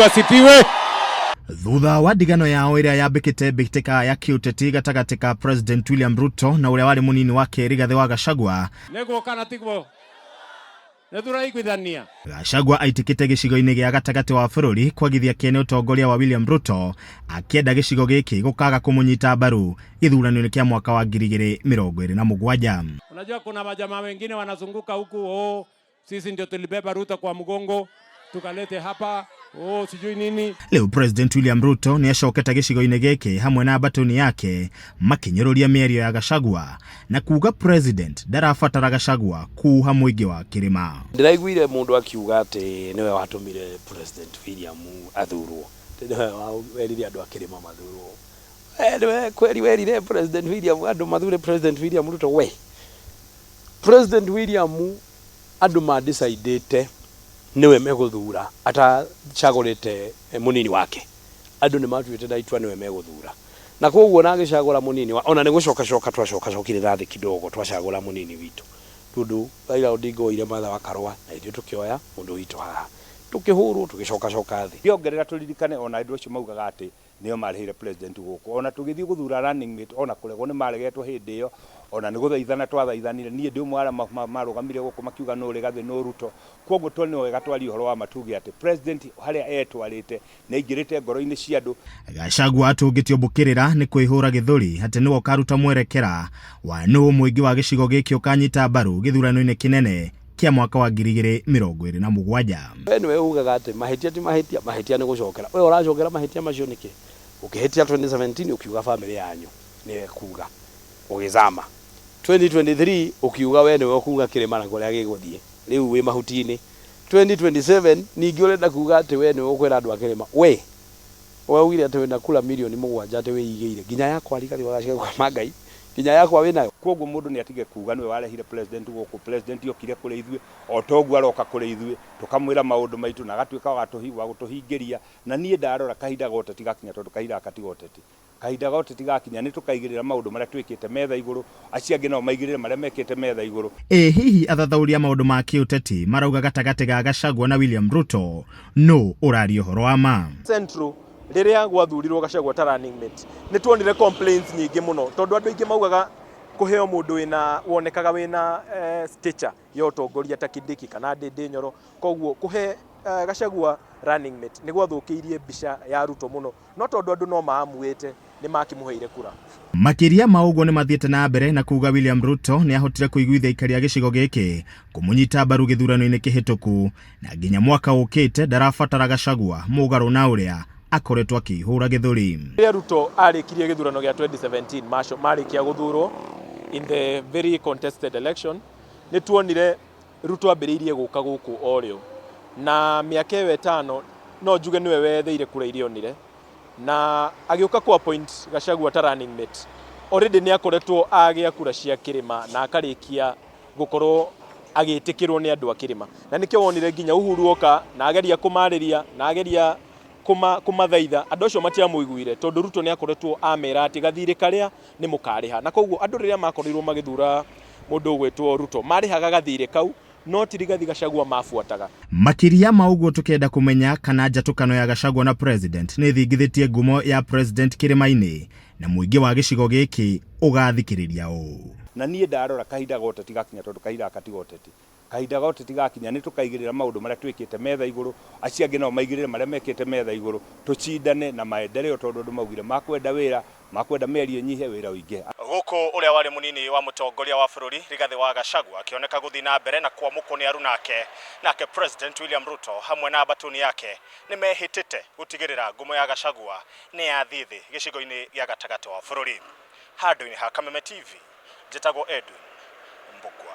Asifiwe. Thutha wa ndigano yao ĩrĩa yambĩkĩte mbĩtĩka ya kĩũteti gatagatĩ ka President William Ruto na ũrĩa warĩ mũnini wake Rigathĩ wa Gachagua. Nĩguo kana tiguo? Nĩtũraiguithania. Gachagua aitĩkĩte gĩcigo-inĩ gĩa gatagatĩ wa bũrũri kwagithia kĩene ũtongoria wa William Ruto, akĩenda gĩcigo gĩkĩ gũkaga kũmũnyita mbaru gĩthurano-inĩ kĩa mwaka wa 2027. Unajua kuna majamaa wengine wanazunguka huku, oh, sisi ndio tulibeba Ruto kwa mgongo tukalete hapa, oh, sijui nini. Rĩu President William Ruto nĩ acokete gĩcigo-inĩ gĩkĩ hamwe na mbatuni yake, makĩnyũrũria mĩario ya Gachagua na kuga President ndarabatara Gachagua kuha mũingĩ wa kĩrĩma. Ndĩraiguire mũndũ akiuga atĩ nĩwe watũmire President William athurwo, atĩ nĩwe werire andũ a kĩrĩma mathurwo. We nĩwe kweli werire President William andũ mathure President William Ruto we? President William andũ ma decidĩte nĩwe megũthura atacagũrĩte mũnini wake. Andũ nĩ matuĩte na itua nĩwe megũthura. Na koguo na agĩcagũra mũnini wa, ona nĩ gũcoka coka twacoka cokire na thĩ kidogo twacagũra mũnini witũ. Tondũ Raila Odinga oire Martha wa Karũa na ithuĩ tũkĩoya mũndũ witũ haha. Tũkĩhũrwo tũgĩcoka coka thĩ. Ngĩongerera tũririkane ona andũ acio maugaga atĩ nĩo marĩhĩire president gũkũ. Ona tũgĩthiĩ gũthura running mate ona kũregwo nĩ maregetwo hĩndĩ ĩyo, ona nĩ gũthaithana twathaithanire. Niĩ ndĩ ũmwe wa arĩa marũgamire gũkũ makiuga nũ Rigathĩ nũ Ruto. Kwoguo nĩ wega twarie ũhoro wa ma tuge atĩ president harĩa etwarĩte nĩ aingĩrĩte ngoro-inĩ cia andũ. Gachagua atũngĩtio mbũkĩrĩra nĩ kwĩhũra gĩthũri atĩ nĩwe ũkaruta mwerekera wa nũ mũingĩ wa gĩcigo gĩkĩ ũkanyita mbaru gĩthurano-inĩ kĩnene kĩa mwaka wa 2027. We nĩwe ugaga atĩ mahĩtia ti mahĩtia, mahĩtia nĩ gũcokera. We ũracokera mahĩtia macio nĩkĩ? Ũkĩhĩtia 2017 ũkiuga famĩlĩ yanyu nĩyo ĩkuga, ũgĩzama. 2023 ũkiuga we nĩwe ũkuga kĩrĩma na kũrĩa gĩgũthiĩ, rĩu wĩ mahuti-inĩ. 2027 ningĩ ũrenda kuga atĩ we nĩwe ũkwĩra andũ a kĩrĩma. We we ugire atĩ wĩna kura mirioni 7 atĩ wĩigĩire nginya yakwa Rigathĩ wa Gachagua ma Ngai nginya yakwa wĩnayo. Kwoguo mũndũ nĩ atige kuga nĩwe warehire president gũkũ. President okire kũrĩ ithuĩ o ta ũguo aroka kũrĩ ithuĩ, tũkamwĩra maũndũ maitũ na agatuĩka wa gũtũhingĩria. Na niĩ ndarora kahinda ga ũteti gakinya, tondũ kahinda gaka ti ga ũteti, kahinda ga ũteti gakinya nĩ tũkaigĩrĩra maũndũ marĩa twĩkĩte metha igũrũ, acio angĩ nao maigĩrĩre marĩa mekĩte metha igũrũ. Ĩ hihi athathaũri a maũndũ ma kĩũteti marauga gatagatĩ ga Gachagua na William Ruto nũ ũraria ũhoro wa ma? Central rĩrĩa gwathurirwo Gachagua ta running mate, nĩ tuonire complaints nyingĩ mũno, tondũ andũ aingĩ maugaga kũheo mũndũ wĩna wonekaga wĩna stature ya ũtongoria ta Kindiki kana Ndindi Nyoro. Koguo kũhe Gachagua running mate nĩ gwathũkĩirie mbica ya Ruto mũno, no tondũ andũ no maamuĩte nĩ makĩmũheire kura. Makĩria ma ũguo, nĩ mathiĩte na mbere na kuga William Ruto nĩ ahotire kũiguithia aikari a gĩcigo gĩkĩ kũmũnyita mbaru gĩthurano-inĩ kĩhĩtũku, na nginya mwaka ũkĩte ndarabatara Gachagua, mũgarũ na ũrĩa akoretwo akĩihũra gĩthũri. Rĩrĩa Ruto arĩkirie gĩthurano gĩa 2017, macio marĩkia gũthurwo in the very contested election, nĩ tuonire Ruto ambĩrĩirie gũka gũkũ o rĩo, na mĩaka ĩyo 5 no njuge nĩwe wetheire kura iria onire, na agĩũka ku appoint Gachagua ta running mate. Already nĩ akoretwo agĩa kura cia kĩrĩma na akarĩkia gũkorwo agĩtĩkĩrwo nĩ andũ a kĩrĩma, na nĩkĩo wonire nginya Uhuru oka na ageria kũmarĩria na ageria kũmathaitha, andũ acio matiamũiguire, tondũ Ruto nĩ akoretwo amera atĩ gathirĩ karĩa nĩ mũkarĩha. Na koguo andũ rĩrĩa makorirwo magĩthura mũndũ ũgwĩtwo Ruto, marĩhaga gathirĩ kau, no ti Rigathi Gachagua mabuataga. Makĩria ma ũguo, tũkenda kũmenya kana njatũkano ya Gachagua na president nĩ ĩthingithĩtie ngumo ya president kĩrĩma-inĩ, na mũingĩ wa gĩcigo gĩkĩ ũgathikĩrĩria ũũ. Na niĩ ndarora kahinda ga ũteti gakinya, tondũ kahinda gaka ti ga ũteti, kahinda ga ũteti gakinya nĩ tũkaigĩrĩra maũndũ marĩa twĩkĩte metha igũrũ, acio angĩ nao maigĩrĩre marĩa mekĩte metha igũrũ, tũcindane na maendeleo, tondũ andũ maugire makwenda wĩra, makwenda mĩario ĩnyihe, wĩra ũingĩhe. Gũkũ ũrĩa warĩ mũnini wa mũtongoria wa bũrũri Rigathĩ wa Gachagua akĩoneka gũthiĩ na mbere na kwamũkwo nĩ aruna ake, nake President William Ruto hamwe na mbatuni yake nĩ mehĩtĩte gũtigĩrĩra ngumo ya Gachagua nĩ yathiĩ thĩ gĩcigo-inĩ gĩa gatagatĩ wa bũrũri. Handũ-inĩ ha Kameme TV, njĩtagwo Edwin Mbugua.